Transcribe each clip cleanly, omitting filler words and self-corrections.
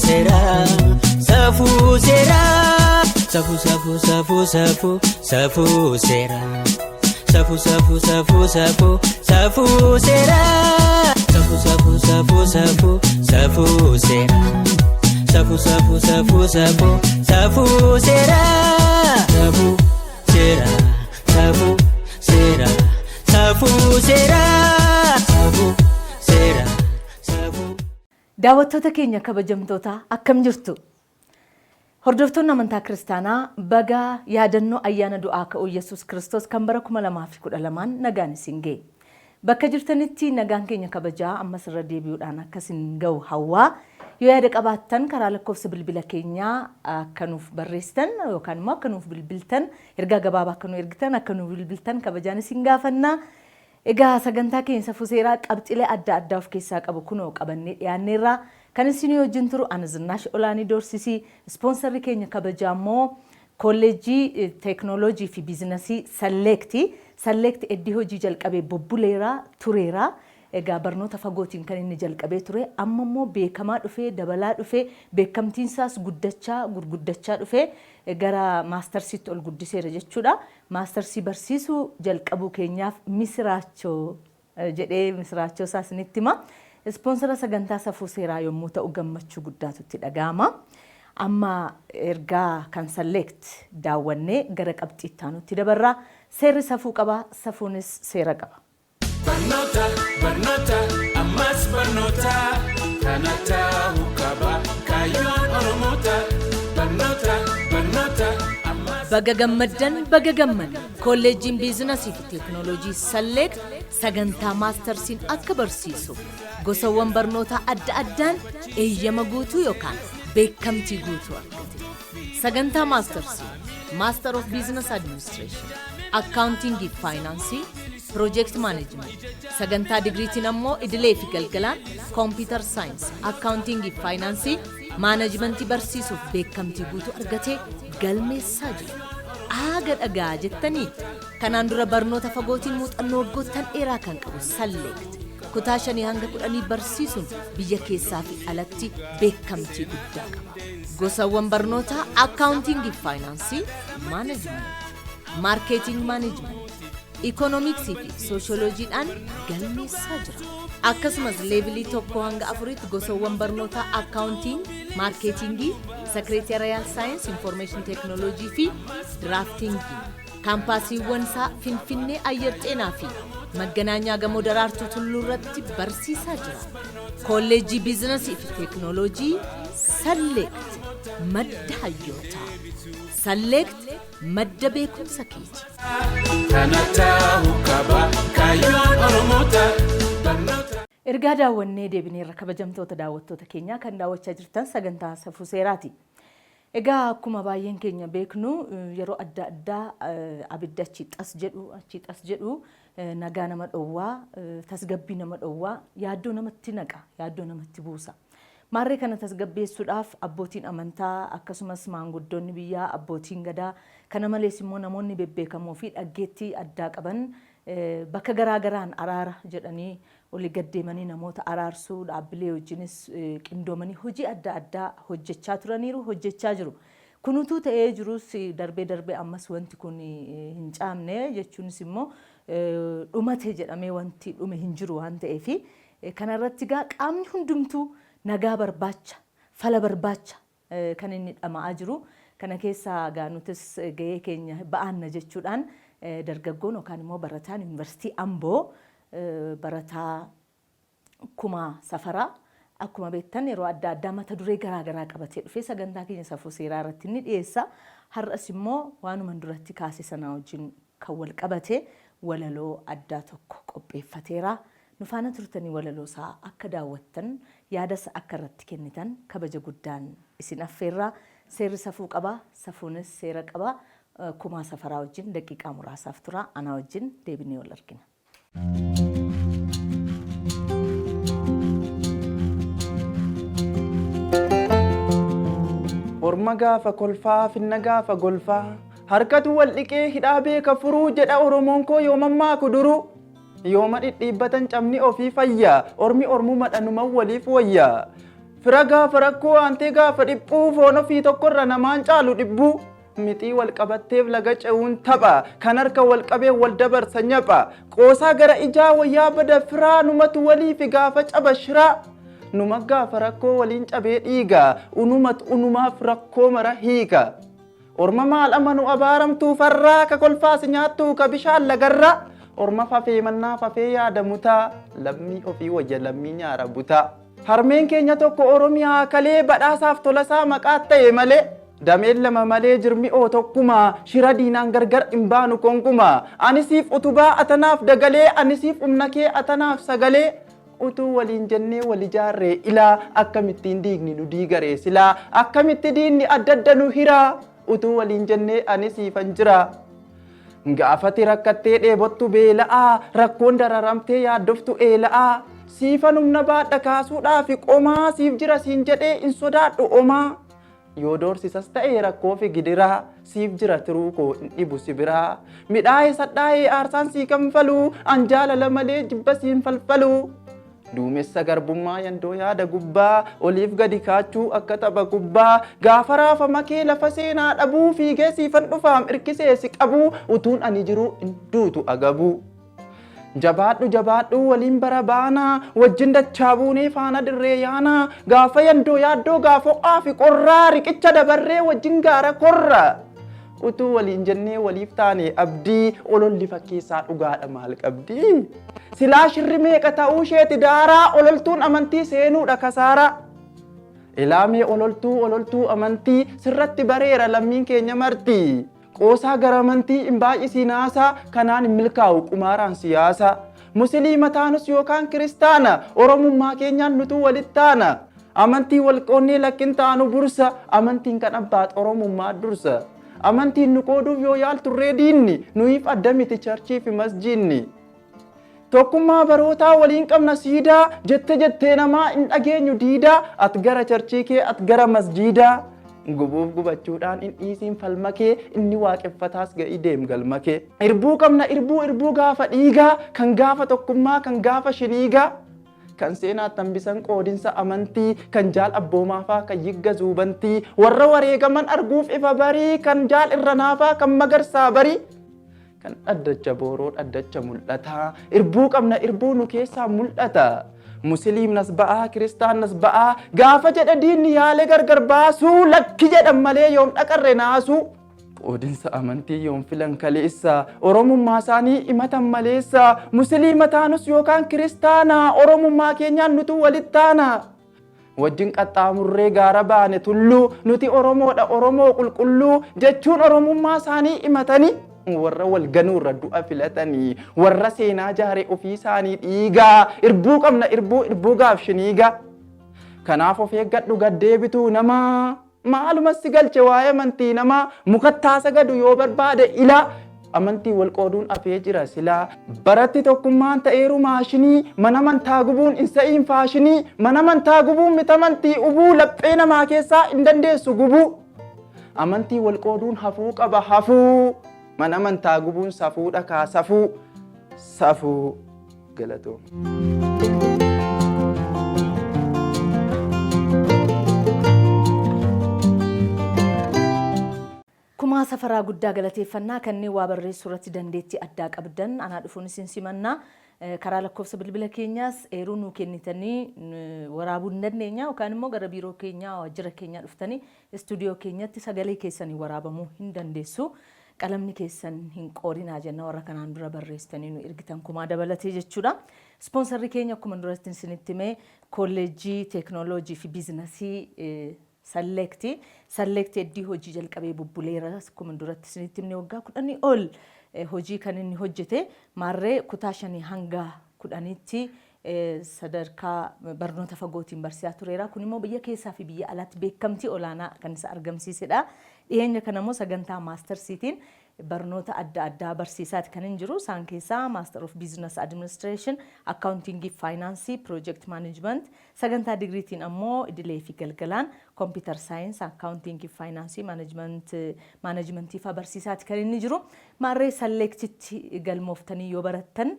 seeraa safuu seeraa safuu safuu safuu safuu safuu seeraa safuu safuu safuu safuu safuu seeraa safuu safuu safuu safuu safuu seeraa safuu safuu safuu safuu safuu seeraa safuu seeraa safuu seeraa safuu seeraa safuu seeraa safuu. Daawwattoota keenya kabajamtoota, akkam jirtu? Hordoftoonni amantaa Kiristaanaa, baga yaadannoo ayyaana du'aa ka'uu Yesuus Kiristoos kan bara 2012n nagaan isin ga'e. Bakka jirtanitti nagaan keenya kabajaa ammas irra deebi'uudhaan akka isin ga'u hawwaa, yoo yaada qabaattan karaa lakkoofsa bilbila keenyaa akka nuuf barreessitan yookaan immoo akka nuuf bilbiltan, ergaa gabaabaa akka nu ergitan, akka nu bilbiltan kabajaan isin gaafanna. Egaa sagantaa keenya Safuu Seeraa qabxilee adda addaa of keessaa qabu kunoo qabannee dhiyaanneerra. Kan isinii wajjin turu ana Zinnaash Olaanii Doorsisii, ispoonsarri keenya kabajaa immoo Kolleejjii Teeknooloojii fi Biizinasii Salleekti. Salleekti eddii hojii jalqabee bubbuleera, tureera. Egaa barnoota fagootiin kan inni jalqabee ture amma immoo beekamaa dhufee, dabalaa dhufee, beekamtiin isaas guddachaa, gurguddachaa dhufee gara maastarsiitti ol guddiseera jechuudha. Maastarsii barsiisuu jalqabuu keenyaaf misiraachoo jedhee misiraachoo isaa isinitti hima. Ispoonsara sagantaa Safuu Seeraa yommuu ta'u gammachuu guddaatu itti dhaga'ama. Amma ergaa kan Select daawwannee gara qabxii itti aanutti dabarra. Seerri safuu qaba, safuunis seera qaba. Barnoota, barnoota, ammas barnoota, kana ta'uu qaba kaayyoon Oromoota. Barnoota, barnoota, ammas. Baga gammaddan, baga gammanne! Kolleejjiin Biizinasii fi Teeknooloojii Salleekt sagantaa maastarsiin akka barsiisu gosawwan barnootaa adda addaan eeyyama guutuu yookaan beekamtii guutuu argate. Sagantaa maastarsii, Master of Business Administration, Accounting fi Faayinaansii, Project Management, sagantaa digriitiin ammoo idilee fi galgalaan Computer Science, Accounting fi Faayinaansii, Maanajimentii barsiisuuf beekamtii guutuu argatee galmeessaa jira. Aaga dhagaa jettanii? Kanaan dura barnoota fagootiin muuxannoo waggoottan dheeraa kan qabu Salleekt, kutaa shanii hanga kudhanii barsiisuun biyya keessaa fi alatti beekamtii guddaa qaba. Gosawwan barnootaa Akkaawuntiingii fi Faayinaansii, Maanajimenti, Maarkeetiing Maanejimenti, Ikoonomiksii fi Sooshooloojiidhaan galmeessaa jira. Akkasumas leevilii 1 hanga 4tti gosawwan barnootaa Akkaawuntiing, Maarkeetiingii, Sekireetariyaal Saayinsi, Infoormeeshin Teeknooloojii fi Diraaftiingii. Kaampaasiiwwan isaa Finfinnee Ayyar Xeenaa fi Magganaanyaa Gamoo Daraartuu Tulluu irratti barsiisaa jira. Koolleejjii Biizinasii fi Teeknooloojii Salleekt, madda hayyootaa. Salleekt, madda beekumsa keeti. Kana ta'uu qaba kaayyoon Oromoota. Barnoota. Ergaa daawwannee deebineerra. Kabajamtoota daawwattoota keenyaa, kan daawwachaa jirtan sagantaa Safuu Seeraati. Egaa akkuma baay'een keenya beeknu, yeroo adda addaa abidda achii xas jedhu, achii xas jedhu, nagaa nama dhowwaa, tasgabbii nama dhowwaa, yaaddoo namatti naqa, yaaddoo namatti buusa. Maarree kana tasgabbeessuudhaaf abbootiin amantaa, akkasumas maanguddoonni biyyaa, abbootiin gadaa, kana malees immoo namoonni bebbeekamoo fi dhaggeettii addaa qaban bakka garaa garaan araara jedhanii olii gad deemanii namoota araarsuu, dhaabbilee wajjinis qindoomanii hojii adda addaa hojjechaa turaniiru, hojjechaa jiru. Kun utuu ta'ee jirus darbee darbee ammas wanti kun hin caamne, jechuunis immoo dhumate jedhamee wanti dhume hin jiru waan ta'eef, kanarratti egaa qaamni hundumtuu nagaa barbaacha, fala barbaacha kan inni dhama'aa jiru. Kana keessaa egaa nutis ga'ee keenya ba'aanna jechuudhaan dargaggoon yookaan immoo barataan Yuunivarsiitii Amboo, barataa Kumaa Safaraa, akkuma beektan yeroo adda addaa mata duree garaa garaa qabatee dhufee sagantaa keenya Safuu Seeraa irratti ni dhiyeessa. Har'as immoo waanuman duratti kaase sanaa wajjin kan wal qabate walaloo addaa tokko qopheeffateera. Nu faana turtanii walaloo isaa akka daawwattan, yaadas akka irratti kennitan kabaja guddaan isin affeerra. Seerri safuu qaba, safuunis seera qaba. Kumaa Safaraa wajjin daqiiqaa muraasaaf tura. Anaa wajjin deebinee wal argina. Orma gaafa kolfaa, finna gaafa golfaa, harkatu wal dhiqee hidhaa beeka furuu, jedha Oromoon koo yoo mammaaku duruu. Yooma dhidhiibbatan cabni ofii fayya, ormi ormumadha, numan waliif wayya. Fira gaafa rakkoo, aantee gaafa dhiphuu, foon ofii tokkorra namaan caalu dhibbuu. Mixii wal qabatteef laga ce'uun tapha, kan harka wal qabee wal dabarsa nyapha. Qoosaa gara ijaa wayyaa bada firaa, numatu waliifi gaafa caba shiraa. Numa gaafa rakkoo waliin cabee dhiiga, unumatu unumaaf rakkoo mara hiika. Orma maal amanu abaaramtuu farraa, ka kolfaas nyaattuu ka bishaan lagarraa. Orma fafee mannaa fafee yaada mutaa, lammii ofii wayya lammii nyaara butaa. Harmeen keenya tokko Oromiyaa kalee, badhaasaaf tolasaa maqaa ta'e malee. Dameen lama malee jirmi oo tokkuma, shira diinaan gargar hin baanu konkuma. Ani siif utubaa atanaaf dagalee, ani siif humna kee atanaaf sagalee. Utuu waliin jennee wal ijaarree ilaa, akkamittiin diigni nu diigaree silaa, akkamitti diinni adda adda nu hiraa, utuu waliin jennee ani siifan jira. Gaafati rakkattee dheebottu beela'aa, rakkoon dararamtee yaaddoftu eela'aa. Siifan humna baadha kaasuudhaaf qomaa, siif jira siin jedhee hin sodaadhu omaa. Yoo doorsisas ta'e rakkoo fi gidiraa, siif jira tiruu koo hin dhibu si biraa. Midhaa'ee sadhaa'ee aarsaan sii kanfalu, an jaalala malee jibba siin falfalu. Duumessa garbummaa yandoo yaada gubbaa, oliif gadi kaachuu akka tapha kubbaa. Gaafa raafama kee lafa seenaa dhabuu, fiigee siifan dhufaam irkisee si qabuu, utuun ani jiruu hin duutu agabuu. Jabaadhu jabaadhu waliin bara baanaa, wajjin dachaa buunee faana dirree yaanaa. Gaafa yandoo yaaddoo gaafa ho'aa fi qorraa, riqicha dabarree wajjin gaara korra. Utuu waliin jennee waliif taane abdii, ololli fakkeessaa dhugaadha maal qabdi? Silaa shirri meeqa ta'uu isheeti daaraa, ololtuun amantii seenuudha kasaaraa. Ilaamee ololtuu ololtuu amantii, sirratti bareera lammiin keenya marti. Qoosaa gara amantii hin baay'isiin haasaa, kanaan hin milkaa'u qumaaraan siyaasaa. Musliima taanus yookaan kiristaana, Oromummaa keenyaan nutuu walitti taana. Amantii wal qoonnee lakkin taanu bursa, amantiin kan abbaat Oromummaa dursa. Amantiin nu qooduuf yoo yaalturree diinni, nuyiif adda miti charchii fi masjiinni. Tokkummaa barootaa waliin qabna siidaa, jette jettee namaa hin dhageenyu diidaa, at gara charchii kee at gara masjiidaa. Gubuuf gubachuudhaan hin dhiisiin falma kee, inni waaqeffataas ga'ii deem galma kee. Irbuu qabna irbuu irbuu gaafa dhiigaa, kan gaafa tokkummaa kan gaafa shiniigaa. Kan seenaatti hambisan qoodinsa amantii, kan jaal abboomaafaa kan yigga zuubantii, warra wareegaman arguuf ifa barii, kan jaal irranaafaa kan magarsaa barii. Kan dhaddacha booroo dhaddacha mul'ata, irbuu qabna irbuu nu keessaa mul'ata. Musliimnas ba'aa kiristaannas ba'aa, gaafa jedhe diinni yaalee gargar baasuu, lakki jedhan malee yoom dhaqarre naasuu. Qoodinsa amantii yoom filan kaleessa, Oromummaa isaanii himatan maleessa. Musliima taanus yookaan kiristaana, Oromummaa keenyaan nutu walitti taana. Wajjin qaxxaamurree gaara baane tulluu, nuti Oromoodha Oromoo qulqulluu, jechuun Oromummaa isaanii himatanii, warra wal ganuurra du'a filatanii, warra seenaa jaare ofii isaanii dhiigaa. Irbuu qabna irbuu irbuu gaaf shiniigaa. Kanaaf of eeggadhu gad deebituu namaa. Maaluma si galche waa'ee amantii namaa, mukattaa sagadu yoo barbaade ilaa, amantii wal qooduun afee jira silaa. Baratti tokkummaan ta'eeru maashinii, mana amantaa gubuun hin sa'iin faashinii, mana amantaa gubuun miti amantii ubuu, laphee namaa keessaa hin dandeessu gubuu. Amantii wal qooduun hafuu qaba hafuu, mana amantaa gubuun safuudha kaa safuu safuu. Galatoom. Kumaa Safaraa guddaa galateeffannaa. Kanneen waa barreessuu irratti dandeettii addaa qabdan anaa dhufuun isin simannaa. Karaa lakkoofsa bilbila keenyaas eeruu nuu kennitanii waraabuu hin dandeenya, yookaan immoo gara biiroo keenyaa waajjira keenyaa dhuftanii istuudiyoo keenyatti sagalee keessanii waraabamuu hin dandeessu. Qalamni keessan hin qoodinaa jenna warra kanaan dura barreessitanii nu ergitan kumaa dabalatee jechuudha. Ispoonsarri keenya akkuma duratti isinitti hime kolleejjii teeknooloojii fi biizinasii Salleekti. Salleekti heddii hojii jalqabee bubbuleera, akkuma duratti isinitti himne waggaa 10 ol hojii kan inni hojjete. Maarree kutaa 5 hanga 10tti sadarkaa barnoota fagootiin barsiisaa tureera. Kun immoo biyya keessaa fi biyya alaatti beekamtii olaanaa kan isa argamsiisedha. Dhiyeenya kana immoo sagantaa maastarsiitiin barnoota adda addaa barsiisaati kan hin jiru. Isaan keessaa Master of Business Administration, Accounting fi Finance, Project Management, sagantaa digriitiin ammoo idilee fi galgalaan Computer Science, Accounting fi Finance, Management, Managementii fa'aa barsiisaati kan inni jiru. Maarree Salleektitti galmooftanii yoo barattan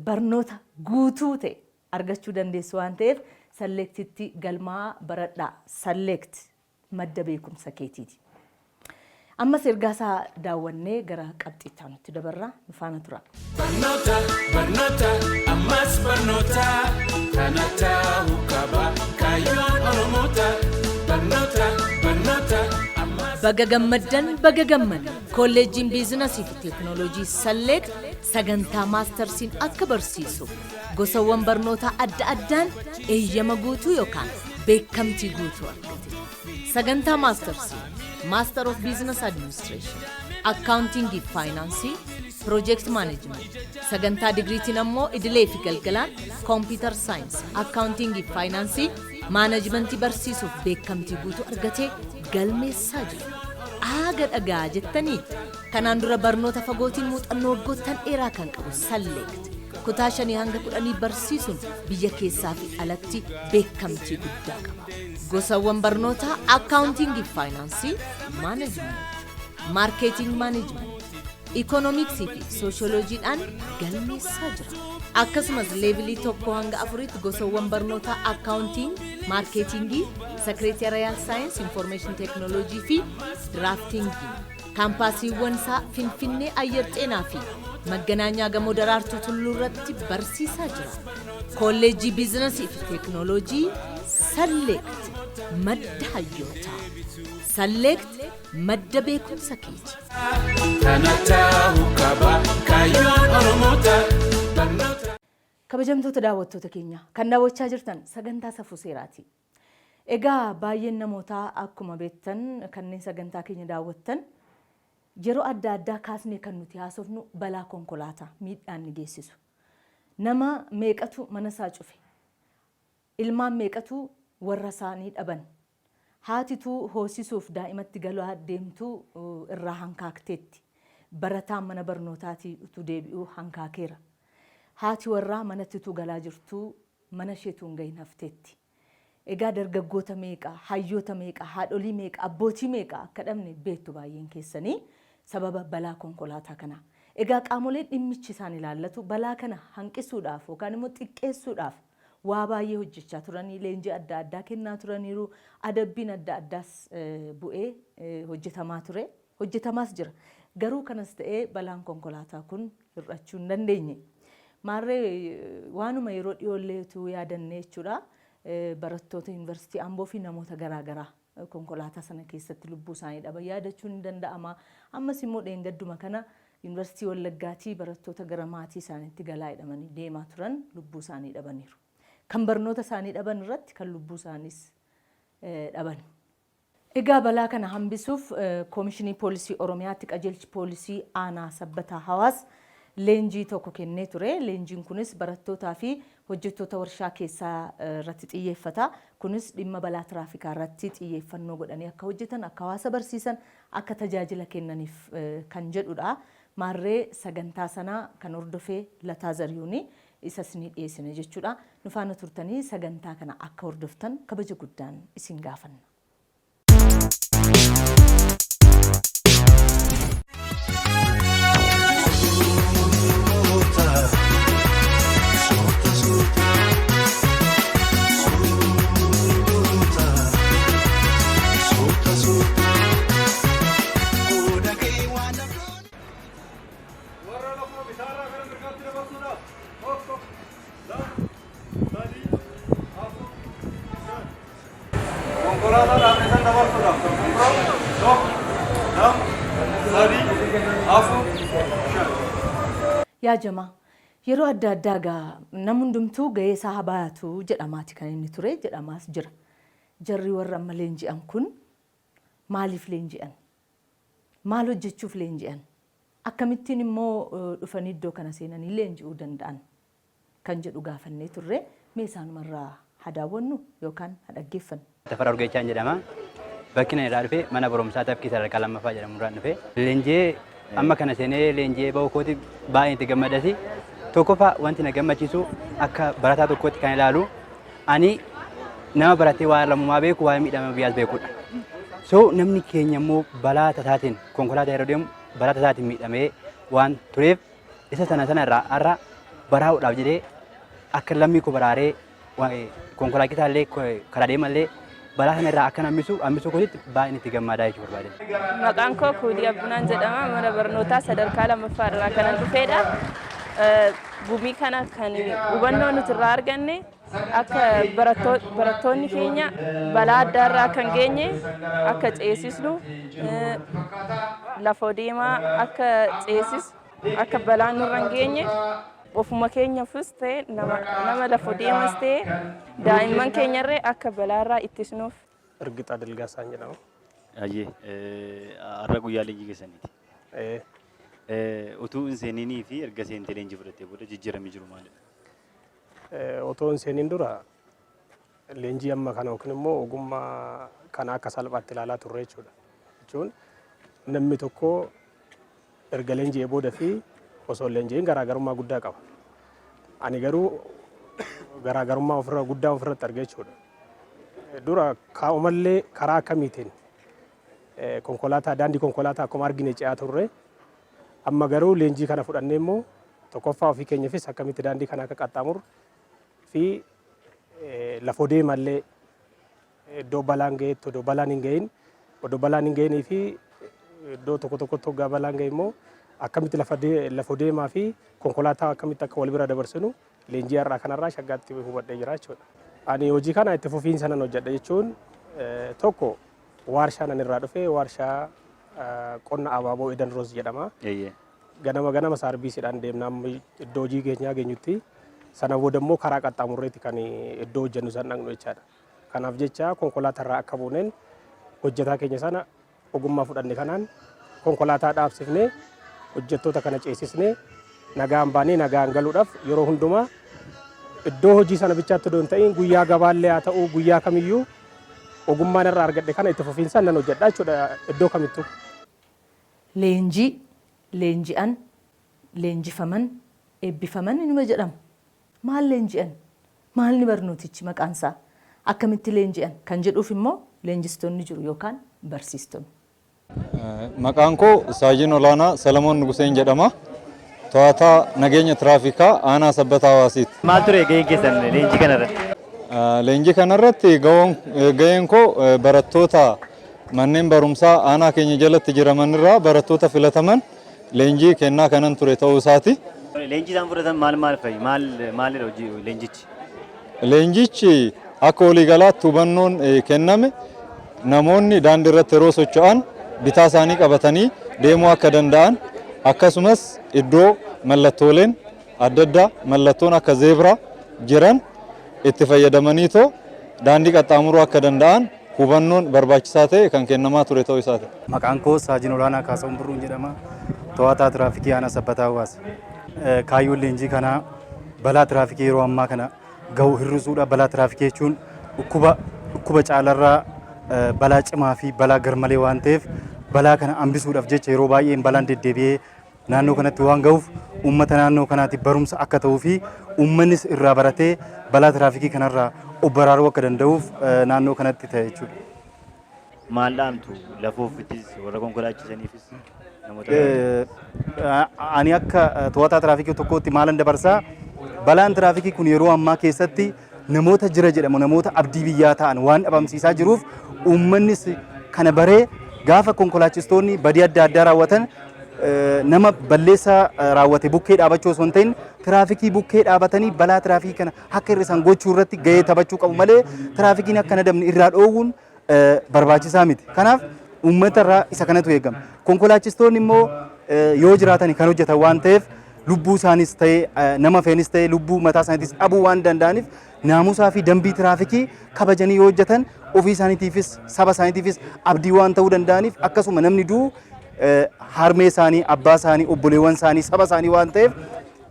barnoota guutuu ta'e argachuu dandeessu waan ta'eef Salleektitti galmaa baradhaa. Salleekt madda beekumsa keetiiti. Ammas ergaa isaa daawwannee gara qabxii itti aanutti dabarra. Nu faana tura. Barnoota, barnoota, ammas barnoota. Kana ta'uu qaba kaayyoon Oromoota. Barnoota, barnoota, ammas. Baga gammaddan, baga gammanne! Kolleejjiin Biizinasii fi Teeknooloojii Salleekt sagantaa maastarsiin akka barsiisu gosawwan barnootaa adda addaan eeyyama guutuu yookaan beekamtii guutuu argate. Sagantaa maastarsii, Master of Business Administration, Accounting fi Faayinaansii, Project Management, sagantaa digiriitiin ammoo idilee fi galgalaan Computer Science, Accounting fi Faayinaansii, Maanajimentii barsiisuuf beekamtii guutuu argatee galmeessaa jira. Aaga dhagaa jettanii? Kanaan dura barnoota fagootiin muuxannoo waggoottan dheeraa kan qabu Salleekt kutaa shanii hanga 10 barsiisuun biyya keessaa fi alatti beekamtii guddaa qaba. Gosawwan barnootaa Akkaawuntiingii fi Faayinaansii, Maanejimenti, Maarkeetiing Maanejimenti, Ikoonomiksii fi Sooshooloojiidhaan galmeessaa jira. Akkasumas leevilii 1 hanga 4tti gosawwan barnootaa Akkaawuntiing, Maarkeetiingii, Sekireetariyaal Saayinsi, Infoormeeshin Teeknooloojii fi Diraaftiingii kaampaasiiwwan isaa Finfinnee Ayyar Xeenaa fi Magganaanyaa Gamoo Daraartuu Tulluu irratti barsiisaa jira. Kolleejjii Biizinasii fi Teeknooloojii Salleekt madda hayyootaa. Salleekt madda beekumsa keeti. Kana ta'uu qaba kaayyoon Oromoota. Barnoota. Kabajamtoota daawwattoota keenya, kan daawwachaa jirtan sagantaa Safuu Seeraati. Egaa baay'een namootaa akkuma beektan kanneen sagantaa keenya daawwattan yeroo adda addaa kaasnee kan nuti haasofnu balaa konkolaataa miidhaan ni geessisu. Nama meeqatu mana isaa cufe? Ilmaan meeqatu warra isaanii dhaban? Haatituu hoosisuuf daa'imatti galaa deemtu irraa hankaakteetti. Barataan mana barnootaatii utuu deebi'uu hankaakeera. Haati warraa manatti utuu galaa jirtuu mana ishee utuu hin gahin hafteetti. Egaa dargaggoota meeqa, hayyoota meeqa, haadholii meeqa, abbootii meeqa akka dhabne beektu baay'een keessanii sababa balaa konkolaataa kanaa. Egaa qaamoleen dhimmichi isaan ilaallatu balaa kana hanqisuudhaaf yookaan immoo xiqqeessuudhaaf waa baay'ee hojjechaa turanii, leenjii adda addaa kennaa turaniiru, adabbiin adda addaas bu'ee hojjetamaa ture, hojjetamaas jira. Garuu kanas ta'ee balaan konkolaataa kun hir'achuu hin dandeenye. Maarree waanuma yeroo dhiyoollee utuu yaadannee jechuudha, barattoota Yuunivarsiitii Amboo fi namoota garaa garaa konkolaataa sana keessatti lubbuu isaanii dhaban yaadachuun ni danda'ama. Ammas immoo dheengadduma kana Yuunivarsiitii Wallaggaatii barattoota gara maatii isaaniitti galaa jedhamanii deemaa turan lubbuu isaanii dhabaniiru. Kan barnoota isaanii dhaban irratti kan lubbuu isaaniis dhaban. Egaa balaa kana hambisuuf Koomishinii Poolisii Oromiyaatti Qajeelchi Poolisii Aanaa Sabbataa Hawaas leenjii tokko kennee ture. Leenjiin kunis barattootaa fi hojjettoota warshaa keessaa irratti xiyyeeffata. Kunis dhimma balaa tiraafikaa irratti xiyyeeffannoo godhanii akka hojjetan, akka hawaasa barsiisan, akka tajaajila kennaniif kan jedhudha. Maarree sagantaa sana kan hordofe Lataa Zarihuni isa isinii dhiyeessine jechuudha. Nu faana turtanii sagantaa kana akka hordoftan kabaja guddaan isin gaafanna. Warra lafoo bitaarraa gara mirgaatti dabarsuudhaaf 1, 2, 3, 4, 5. Konkolaataa dhaabne san dabarsuudhaaf kan fuulduraa 1, 2, 3, 4, 5. Yaa jamaa, yeroo adda addaa egaa nam hundumtuu gahee isaa haa baayatu jedhamaati kan inni ture, jedhamaas jira. Jarri warra amma leenji'an kun maaliif leenji'an? Maal hojjechuuf leenji'an? Akkamittiin immoo dhufanii iddoo kana seenanii leenji'uu danda'an? Kan jedhu gaafannee turre. Mee isaanumarraa haa daawwannu yookaan haa dhaggeeffannu. Tafaraa Urgeechaan jedhama. Bakki ani irraa dhufe mana barumsaa Tafkii sadarkaa lammaffaa jedhamu irraan dhufe. Leenji'ee amma kana seenee leenji'ee bahuu kooti baay'een itti gammadasi. Tokkoffaa wanti na gammachiisu akka barataa tokkootti kan ilaalu ani nama baratee waa'ee lammummaa beeku waa'ee miidhama biyyaas beekudha. So namni keenya immoo balaa tasaatiin konkolaataa yeroo deemu balaa tasaatiin miidhamee waan tureef isa sana sana irraa har'a baraa'uudhaaf jedhee akka lammii koo baraaree Konkolaachisaa illee karaa deemallee balaa kana irraa akka hambisu hambisuu kootitti baay'een itti gammadaa jechuu barbaade. Maqaan koo Kuulii Abbunaan jedhama. Mana barnootaa sadarkaa lammaffaa irraa kanan dhufedha. Gumii kana kan hubannoo nuti irraa arganne akka barattoonni keenya balaa addaa irraa akka hin geenye akka ceesisnu, lafa deemaa akka ceesisu, akka balaan nurra hin geenye, ofuma keenyaafis ta'e nama lafa deemas ta'e daa'imman keenyarree akka balaarraa ittisnuuf. Ergixaa Dilgaasaan jedhama. Ayyee, har'a guyyaa leenjii keessaniiti. Utuu hin seeninii fi erga seentee leenjii fudhattee booda jijjiiramni jiru maalidha? Otoo hin seeniin dura leenjii amma kana yookiin immoo ogummaa kana akka salphaatti ilaalaa turre jechuudha. Jechuun namni tokko erga leenji'ee booda fi osoo hin leenji'in garaagarummaa guddaa qaba. Ani garuu garaagarummaa ofirra guddaa ofirratti arge jechuudha. Dura kaa'umallee karaa akkamiitiin konkolaataa, daandii konkolaataa akkuma argine ce'aa turre. Amma garuu leenjii kana fudhannee immoo tokkoffaa ofii keenyaafis akkamitti daandii kana akka qaxxaamurru fi lafoo deemallee iddoo balaan ga'etti odoo balaan hin ga'inii fi iddoo tokko tokkotti hoggaa balaan ga'e immoo akkamitti lafoo deemaa fi konkolaataa akkamitti akka wal bira dabarsinu leenjii har'aa kanarraa shaggaatti hubadhee jira jechuudha. Ani hojii kana itti fufiinsa nan hojjedha jechuun tokko waarshaa nan irraa dhufe, waarshaa qonna abaaboo Eden Rose jedhama. Ganama ganama saarbiisiidhaan deemna amma iddoo hojii keenyaa geenyutti. Sana booda immoo karaa qaxxaamurreetti kan iddoo hojjennu san dhaqnu jechaadha. Kanaaf jecha konkolaataa irraa akka buuneen hojjetaa keenya sana ogummaa fudhanne kanaan konkolaataa dhaabsifnee hojjettoota kana ceesisnee nagaan baanee nagaan galuudhaaf yeroo hundumaa iddoo hojii sana bichaatti odoo hin ta'in guyyaa gabaallee haa ta'u guyyaa kamiyyuu ogummaan irraa argadhe kana itti fufiinsaan nan hojjedha jechuudha iddoo kamittuu. Leenjii, leenji'an, leenjifaman, eebbifaman inuma jedhama. Maal leenji'an? Maalni barnootichi maqaan isaa? Akkamitti leenji'an? Kan jedhuuf immoo leenjistoonni jiru yookaan barsiistonni. Maqaan koo Saajin Olaanaa Salamoon Nuguseen jedhama. To'ataa nageenya tiraafikaa aanaa Sabbataa Hawaasiiti. Maal ture gaheen keessan leenjii kanarratti? Leenjii kanarratti gaheen koo barattoota manneen barumsaa aanaa keenya jalatti jiramanirraa barattoota filataman leenjii kennaa kanan ture ta'uu isaati. Leenjii isaan fudhatan maal maal fa'i? Maal maalidha hojii leenjichi? Leenjichi akka waliigalaatti hubannoon kenname namoonni daandii irratti yeroo socho'an bitaa isaanii qabatanii deemuu akka danda'an, akkasumas iddoo mallattooleen adda addaa, mallattoon akka zeebraa jiran itti fayyadamaniitoo daandii qaxxaamuruu akka danda'an hubannoon barbaachisaa ta'e kan kennamaa ture ta'uu isaati. Maqaan koo Saajin Olaanaa Kaasahuun Birruun jedhama. To'ataa tiraafikii aanaa Sabbataa Hawaas. Kaayyoon leenjii kanaa balaa tiraafikii yeroo ammaa kana gahu hir'isuudha. Balaa tiraafikii jechuun dhukkuba caalarraa balaa cimaa fi balaa garmalee waan ta'eef balaa kana hambisuudhaaf jecha yeroo baay'ee balaan deddeebi'ee naannoo kanatti waan gahuuf uummata naannoo kanaatiif barumsa akka ta'uu fi uummannis irraa baratee balaa tiraafikii kanarraa of baraaruu akka danda'uuf naannoo kanatti ta'e jechuudha. Maal dhaamtu lafoofittis warra konkolaachisaniifis namoota? Ani akka to'ataa tiraafikii tokkootti maalan dabarsaa, balaan tiraafikii kun yeroo ammaa keessatti namoota jira jedhamu, namoota abdii biyyaa ta'an waan dhabamsiisaa jiruuf uummannis kana baree gaafa konkolaachistoonni badii adda addaa raawwatan nama balleessaa raawwate bukkee dhaabachuu osoo hin ta'in tiraafikii bukkee dhaabatanii balaa tiraafikii kana akka hir'isan gochuu irratti gahee taphachuu qabu malee tiraafikiin akka hin adamne irraa dhoowwuun barbaachisaa miti. Kanaaf uummata irraa isa kanatu eegama. Konkolaachistoonni immoo yoo jiraatan kan hojjetan waan ta'eef lubbuu isaanis ta'e nama feenis ta'e lubbuu mataa isaaniitis dhabuu waan danda'aniif naamusaa fi dambii tiraafikii kabajanii yoo hojjetan ofii isaaniitiifis saba isaaniitiifis abdii waan ta'uu danda'aniif, akkasuma namni du'u harmee isaanii, abbaa isaanii, obboleewwan isaanii, saba isaanii waan ta'eef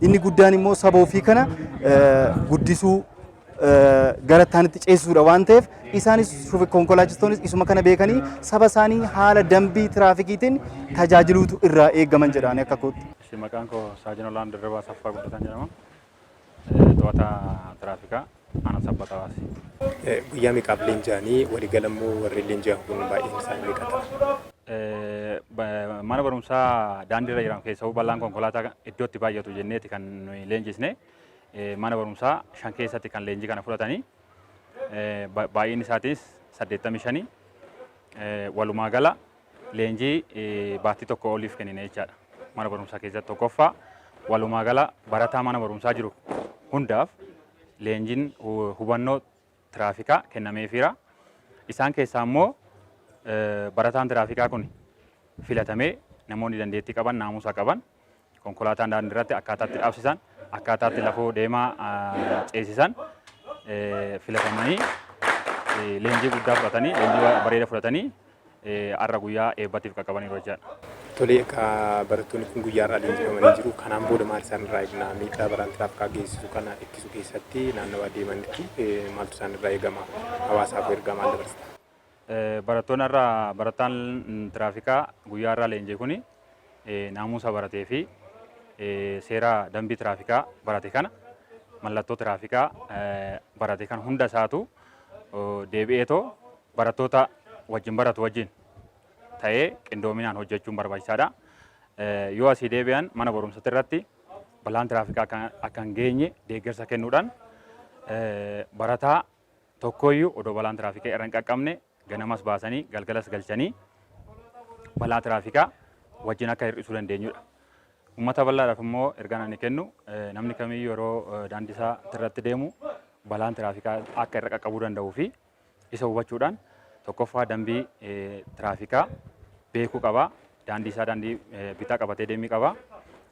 inni guddaan immoo saba ofii kana guddisuu gara ittaanitti ceesisuudha waan ta'eef isaanis konkolaachistoonnis isuma kana beekanii saba isaanii haala dambii tiraafikiitiin tajaajiluutu irraa eegaman jedhaanii akka kootti. Maqaan koo Saajin Olaan Dirribaa Saffaa Guddataan jedhama. To'ataa tiraafikaa aanaa Sabbataa Hawaasi. Guyyaa meeqaaf leenji'anii, waliigala immoo warri leenji'an kun baay'een isaanii meeqa ta'a? Mana barumsaa daandii irra jiran keessaa balaan konkolaataa iddoo itti baay'atu jenneeti kan nuyi leenjisne. Mana barumsaa 5 keessatti kan leenjii kana fudhatanii baay'inni isaatiis 85. Walumaa gala leenjii baatii tokko oliif kennine jechaadha. Mana barumsaa keessatti tokkoffaa walumaa gala barataa mana barumsaa jiru hundaaf leenjiin hubannoo tiraafikaa kennameefiira. Isaan keessaa immoo barataan tiraafikaa kun filatamee namoonni dandeettii qaban, naamusa qaban, konkolaataan daandii irratti akkaataa itti dhaabsisan, akkaataa itti lafoo deemaa ceesisan filatamanii leenjii guddaa fudhatanii, leenjii bareeda fudhatanii har'a guyyaa eebbatiif qaqqabaniiru jechaadha. Tole, egaa barattoonni kun guyyaa har'aa leenjifamanii jiru. Kanaan booda maal isaan irraa eegna? Miidhaa balaan tiraafikaa geessisu kana ittisuu keessatti naannawaa deemanitti maaltu isaan irraa eegama? Hawaasaaf ergaa maal dabarsita? Barattoonni har'a barataan tiraafikaa guyyaa har'aa leenji'e kuni naamusa baratee fi seera dambii tiraafikaa barate kana, mallattoo tiraafikaa barate kan hunda isaatu deebi'eetoo barattoota wajjin baratu wajjin ta'ee qindoominaan hojjechuun barbaachisaadha. Yoo asii deebi'an mana barumsatti irratti balaan tiraafikaa akka hin geenye deeggarsa kennuudhaan barataa tokkoyyuu odoo balaan tiraafikaa irra hin qaqqabne ganamas baasanii galgalas galchanii balaa tiraafikaa wajjin akka hir'isuu dandeenyudha. Uummata bal'aadhaaf immoo ergaan ani kennu, namni kamiyyuu yeroo daandii isaa irratti deemu balaan tiraafikaa akka irra qaqqabuu danda'uu fi isa hubachuudhaan tokkoffaa dambii tiraafikaa beekuu qaba. Daandii isaa daandii bitaa qabatee deemuu qaba.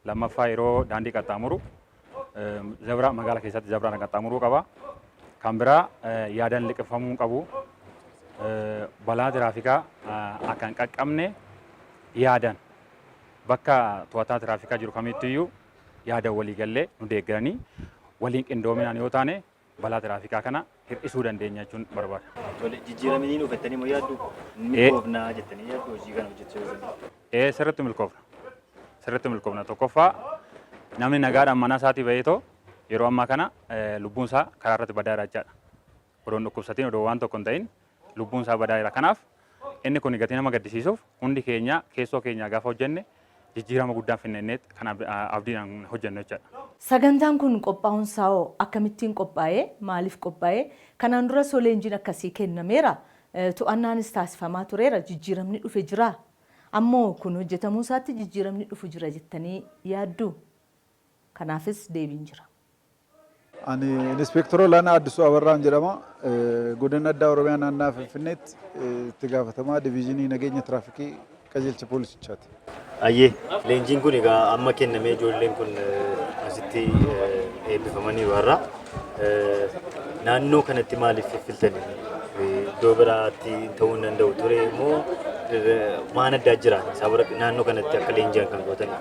Lammaffaa, yeroo daandii qaxxaamuru zebra, magaala keessatti zebraan qaxxaamuruu qaba. Kan biraa, yaadaan liqimfamuu hin qabu. Balaa tiraafikaa akka hin qaqqabne yaadan bakka to'ataa tiraafikaa jiru kamittiyyuu yaada walii gallee nu deeggaranii waliin qindoominaan yoo taane balaa tiraafikaa kana hir'isuu dandeenya jechuun barbaada. Tole, jijjiiramni ni dhufa jettanii moo yaaddu? Milkoofnaa jettanii yaaddu hojii kana hojjechuu keessatti? Ee, sirriitti milkoofna. Sirriitti milkoofna. Tokkoffaa, namni nagaadhaan mana isaatii baheetoo yeroo ammaa kana lubbuun isaa karaa irratti badaa jira jechaadha. Odoo hin dhukkubsatiin, odoo waan tokko hin ta'in lubbuun isaa badaa jira. Kanaaf inni kun gatii nama gaddisiisuuf hundi keenya keessoo keenya gaafa hojjenne jijjiirama guddaan finna jennee kan abdiidhaan hojjennu jechaadha. Sagantaan kun qophaa'uun isaa hoo akkamittiin qophaa'e? Maaliif qophaa'e? Kanaan duras hoo leenjiin akkasii kennameera? To'annaanis taasifamaa tureera? Jijjiiramni dhufe jiraa? Ammoo kun hojjetamuu isaatti jijjiiramni dhufu jira jettanii yaadduu? Kanaafis deebiin jira. Ani Inispeektora Olaanaa Addisuu Abarraan jedhama. Godina Addaa Oromiyaa Naannaa Finfinneetti itti gaafatamaa diviizhinii nageenya tiraafikii qajeelcha poolisichaati. Ayyee, leenjiin kun egaa amma kennamee ijoolleen kun asitti eebbifamaniiru har'a. Naannoo kanatti maaliif filtanii? Iddoo biraatti ta'uu hin danda'u ture moo waan addaa jira? Sababa naannoo kanatti akka leenji'an kan gootanii?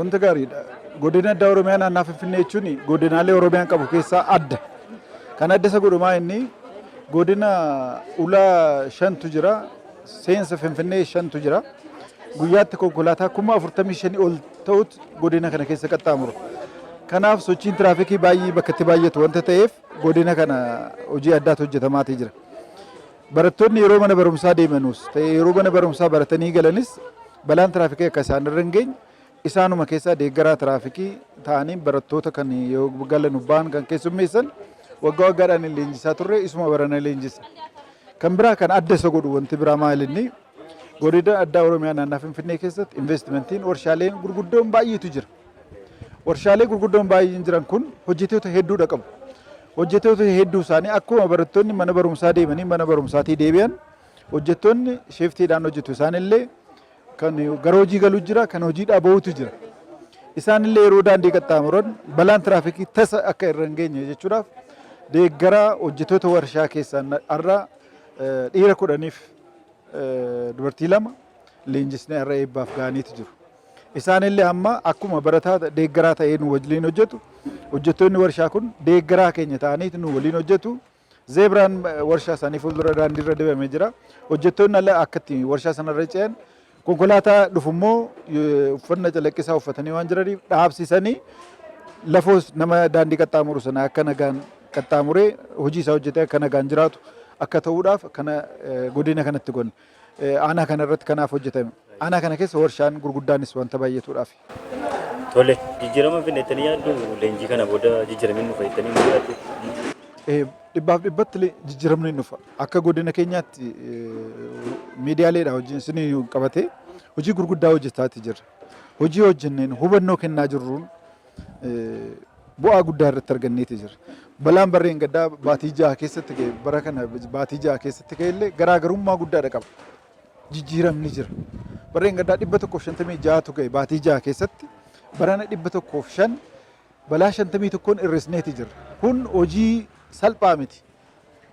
Wanta gaariidha. Godina Addaa Oromiyaa Naannaa Finfinnee jechuun godinaalee Oromiyaan qabu keessaa adda. Kan adda isa godhu maa inni godina ulaa shantu jira, seensa Finfinnee shantu jira. Guyyaatti konkolaataa 45,000 ol ta'utu godina kana keessa qaxxaamuru. Kanaaf sochiin tiraafikii baay'ee bakka itti baay'atu wanta ta'eef godina kana hojii addaatu hojjetamaatii jira. Barattoonni yeroo mana barumsaa deemanus ta'e yeroo mana barumsaa baratanii galanis balaan tiraafikii akka isaan irra hin geenye isaanuma keessaa deeggaraa tiraafikii ta'anii barattoota kan yoo galan ba'an kan keessummeessan waggaa waggaadhaan leenjisaa turre, isuma barana leenjisa. Kan biraa kan adda isa godhu wanti biraa maal inni godina addaa Oromiyaa naannaa Finfinnee keessatti investimentiin warshaaleen gurguddoon baay'eetu jira. Warshaalee gurguddoon baay'een jiran kun hojjettoota hedduudha qabu. Hojjettoota hedduu isaanii akkuma barattoonni mana barumsaa deemanii mana barumsaatii deebi'an hojjettoonni shiftiidhaan hojjetu. Isaanillee kan gara hojii galu jira, kan hojiidhaa bahutu jira. Isaanillee yeroo daandii qaxxaamuran balaan tiraafikii tasa akka irra hin geenye jechuudhaaf deeggaraa hojjettoota warshaa keessaa har'a dhiira 10f dubartii 2 leenjisnee har'a eebbaaf ga'aniitu jiru. Isaanillee amma akkuma barataa deeggaraa ta'ee nu waliin hojjetu, hojjettoonni warshaa kun deeggaraa keenya ta'anii nu waliin hojjetu. Zeebraan warshaa isaanii fuuldura daandiirra dibamee jira. Hojjettoonni ala akka itti warshaa sanarra ce'an, konkolaataa dhufu immoo uffanna calaqqisaa uffatanii waan jiraniif dhaabsisanii lafoos nama daandii qaxxaamuru sana akka nagaan qaxxaamuree hojii isaa hojjetee akka nagaan jiraatu akka ta'uudhaaf kana godina kanatti gonne. Aanaa kana irratti kanaaf hojjetame. Aanaa kana keessa warshaan gurguddaanis wanta baay'atuudhaaf. Tole, jijjiirama finne jettanii yaaddu? Leenjii kana booda jijjiiramni dhufa jettanii ni yaaddu? Dhibbaaf dhibbatti jijjiiramni ni dhufa. Akka godina keenyaatti miidiyaaleedha wajjin isin qabatee hojii gurguddaa hojjetaati jirra. Hojii hojjenneen hubannoo kennaa jirruun bu'aa guddaa irratti arganneeti jira. Balaan barreen gaddaa baatii 6 keessatti ga'e, bara kana baatii 6 keessatti ga'e illee garaagarummaa guddaadha qaba. Jijjiiramni jira. Barreen gaddaa 156tu ga'e baatii 6 keessatti, barana 105, balaa 51n hir'isneeti jirra. Kun hojii salphaa miti.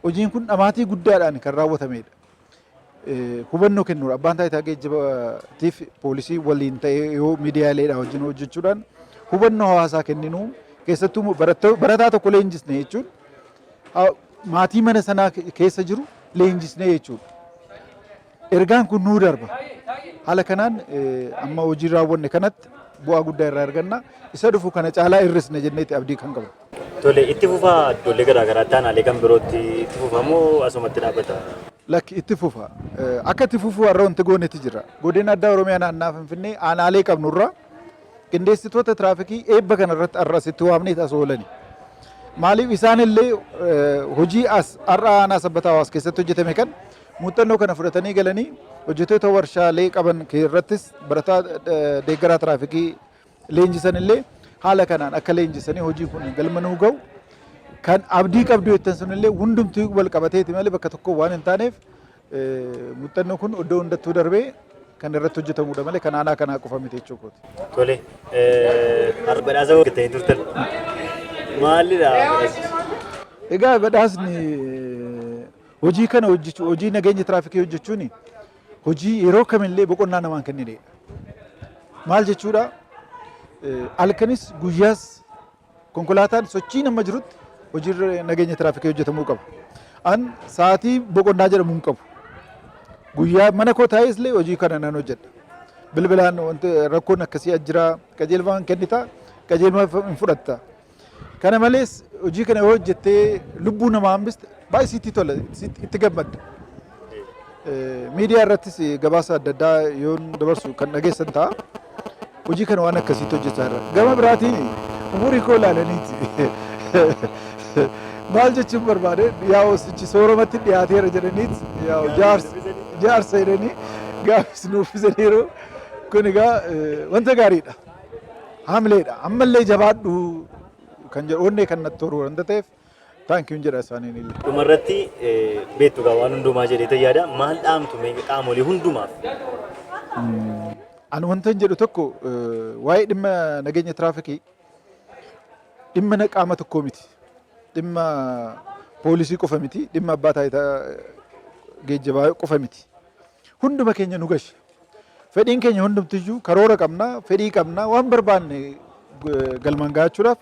Hojiin kun dhamaatii guddaadhaan kan raawwatamedha. Hubannoo kennuudha. Abbaan taayitaa geejjibaatiif poolisii waliin ta'ee yoo miidiyaaleedhaa wajjin hojjechuudhaan hubannoo hawaasaa kenninuu, keessattuu barataa tokko leenjisne jechuun maatii mana sanaa keessa jiru leenjisne jechuudha. Ergaan kun nuu darba. Haala kanaan amma hojii raawwanne kanatti bu'aa guddaa irraa arganna. Isa dhufu kana caalaa hir'isne jenneeti abdii kan qabnu. Tole, itti fufaa iddoolee garaa garaatti, aanaalee kan birootti itti fufa moo asumatti dhaabbata? Lakki, itti fufa. Akka itti fufu har'a wanti goonetti jira. Godina Addaa Oromiyaa naannaa Finfinnee aanaalee qabnurraa qindeessitoota tiraafikii eebba kana irratti har'a asitti waamnee as oolani. Maaliif, isaanillee hojii as har'a aanaa Sabbataa Hawaas keessatti hojjetame kan muuxannoo kana fudhatanii galanii hojjettoota warshaalee qaban irrattis barataa deeggaraa tiraafikii leenjisan illee haala kanaan akka leenjisanii hojii kun galma nuu ga'u kan abdii qabdu jettan sunillee hundumtuu wal qabateeti malee bakka tokko waan hin taaneef, muuxannoon kun iddoo hundattuu darbee kan irratti hojjetamudha malee kan aanaa kanaa qofa miti jechuu kooti. Tole, har'a badhaasa argattanii turtan. Maalidha badhaasichi? Egaa badhaasni hojii kana hojjechuu, hojii nageenya tiraafikii hojjechuun hojii yeroo kamillee boqonnaa namaan kenninedha. Maal jechuudha? Halkanis guyyaas konkolaataan sochii nama jirutti hojii nageenya tiraafikii hojjetamuu qaba. An sa'aatii boqonnaa jedhamu hin qabu. Guyyaa mana koo taa'es illee hojii kana nan hojjedha. Bilbilaan wanti rakkoon akkasii jira, qajeelfama hin kennita, qajeelfama hin fudhatta. Kana malees hojii kana yoo hojjettee lubbuu namaa hambiste baay'ee sitti tola, itti gammadda. Miidiyaa irrattis gabaasa adda addaa yoo dabarsu kan dhageessan ta'a. Hojii kana waan akkasiitti hojjechaa jira. Gama biraatiin umurii koo ilaalaniiti. Maal jechuun barbaade, yaa'u sichi sooromatti dhiyaateera jedhaniit, yaa'u jaarsa jedhanii gaafis nuuf uffisaniiru. Kun egaa wanta gaariidha. Haamileedha. Ammallee jabaadhu kan jedhu onnee kan natti toru wanta ta'eef, thank you jedha isaaniin illee. Dhumarratti, beektu gaa waan hundumaa jedhee yaada, maal dhaamtu mee qaamolee hundumaaf? Ani wanta hin jedhu tokko, waa'ee dhimma nageenya tiraafikii dhimma qaama tokkoo miti. Dhimma poolisii qofa miti. Dhimma abbaa taayitaa geejjibaa qofa miti. Hunduma keenya nu gashe. Fedhiin keenya hundumtiyyuu karoora qabna, fedhii qabna, waan barbaanne galmaan gahachuudhaaf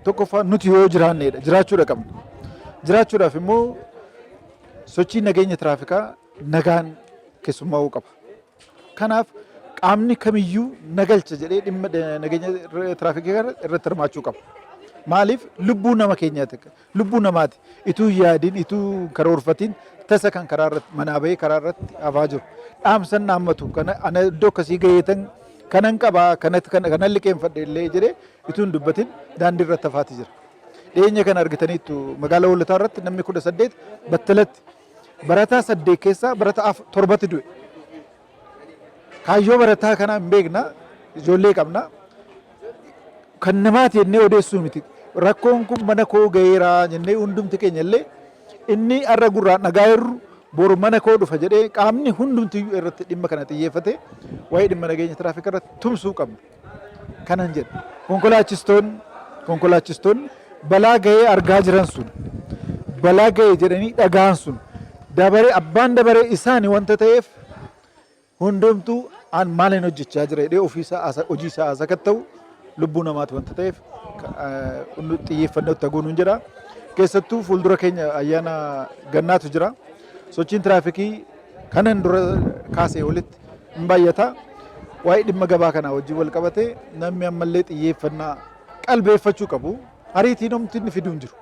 tokkoffaa nuti yoo jiraanneedha, jiraachuudha qabna. Jiraachuudhaaf immoo sochii nageenya tiraafikaa nagaan keessummaa'uu qaba. Kanaaf qaamni kamiyyuu nagalcha jedhee dhimma nageenya tiraafikii kana irratti hirmaachuu qaba. Maaliif, lubbuu nama keenyaati. Lubbuu namaati. Ituu hin yaadin, ituu hin karoorfatin tasa kan karaa irratti manaa bahee karaa irratti hafaa jiru. Dhaamsan dhaammatu kana, ana iddoo akkasii gaheetan kanan qabaa, kanatti kanan liqeeffadhe illee jedhee ituu hin dubbatin daandii irratti hafaati jira. Dhiyeenya kana argitaniittu, magaalaa Hoolotaa irratti namni 18 battalatti, barataa saddeet keessaa barataa torbatti du'e. Kaayyoo barataa kanaa hin beekna, ijoollee qabna. Kan namaati jennee odeessuu miti. Rakkoon kun mana koo gaheera jennee hundumti keenya illee, inni har'a gurraan dhagaa jirru boru mana koo dhufa jedhee qaamni hundumti irratti dhimma kana xiyyeeffate waa'ee dhimma nageenya tiraafika irratti tumsuu qabna. Kanan jedha. Konkolaachistoonni balaa gahee argaa jiran sun, balaa gahee jedhanii dhagaan sun, dabaree abbaan dabaree isaani wanta ta'eef, hundumtuu an maalin hojjechaa jira jedhee ofiisaa hojii isaa sakatta'u, lubbuu namaati wanta ta'eef xiyyeeffannoo itti haguunuun jedha. Keessattuu fuuldura keenya ayyaana gannaatu jira. Sochiin tiraafikii kanan dura kaasee olitti hin baay'ata. Waa'ee dhimma gabaa kanaa wajjin wal qabatee namni ammallee xiyyeeffannaa qalbeeffachuu qabu. Ariitiin homti inni fiduu hin jiru.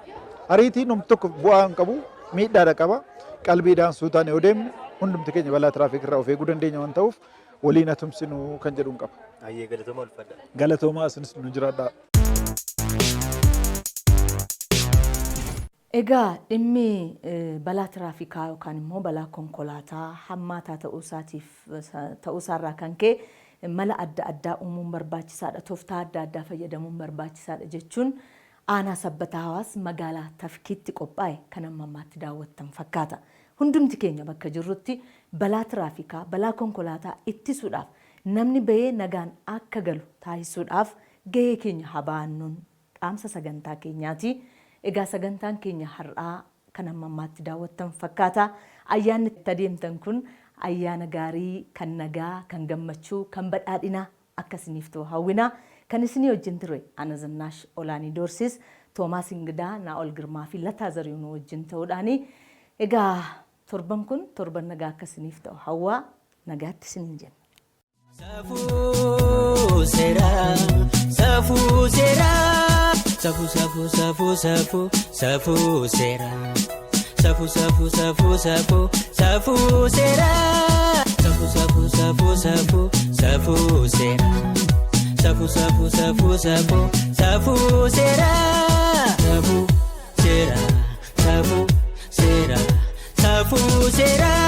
Ariitiin homti tokko bu'aa hin qabu, miidhaadha qaba. Qalbiidhaan suutaan yoo deemne hundumti keenya balaa tiraafikii irraa of eeguu dandeenya waan ta'uuf, waliin atumsinuu kan jedhu hin qaba. Ayyee, galatooma, ulfaadha. Galatoomaa, isinis nu jiraadhaa. Egaa dhimmi balaa tiraafikaa yookaan immoo balaa konkolaataa hammaataa ta'uu isaatiif, ta'uu isaarraa kan ka'e, mala adda addaa uumuun barbaachisaadha. Tooftaa adda addaa fayyadamuun barbaachisaadha jechuun aanaa Sabbataa Hawaas magaalaa Tafkiitti qophaa'e kan amma ammaatti daawwattan fakkaata. Hundumti keenya bakka jirrutti balaa tiraafikaa, balaa konkolaataa ittisuudhaaf, namni bahee nagaan akka galu taasisuudhaaf gahee keenya haa ba'annuun dhaamsa sagantaa keenyaati. Egaa sagantaan keenya har'aa kan amma ammaatti daawwattan fakkaata. Ayyaanni itti adeemtan kun ayyaana gaarii, kan nagaa, kan gammachuu, kan badhaadhinaa akka isiniif ta'u hawwina. Kan isinii wajjin ture Ana Zinnaash Olaanii Doorsis, Toomaas Ingidaa, Naa'ol Girmaa fi Lataa Zarihuun wajjin ta'uudhaani. Egaa torban kun torban nagaa akka isiniif ta'u hawwaa, nagaatti isiniin jenna. Safuu seeraa, safuu seeraa, safuu, safuu, safuu, safuu, safuu seeraa, safuu, safuu, safuu, safuu, safuu seeraa, safuu, safuu, safuu, safuu, safuu seeraa, safuu, safuu, safuu, safuu, safuu seeraa, safuu seeraa, safuu seeraa, safuu seeraa.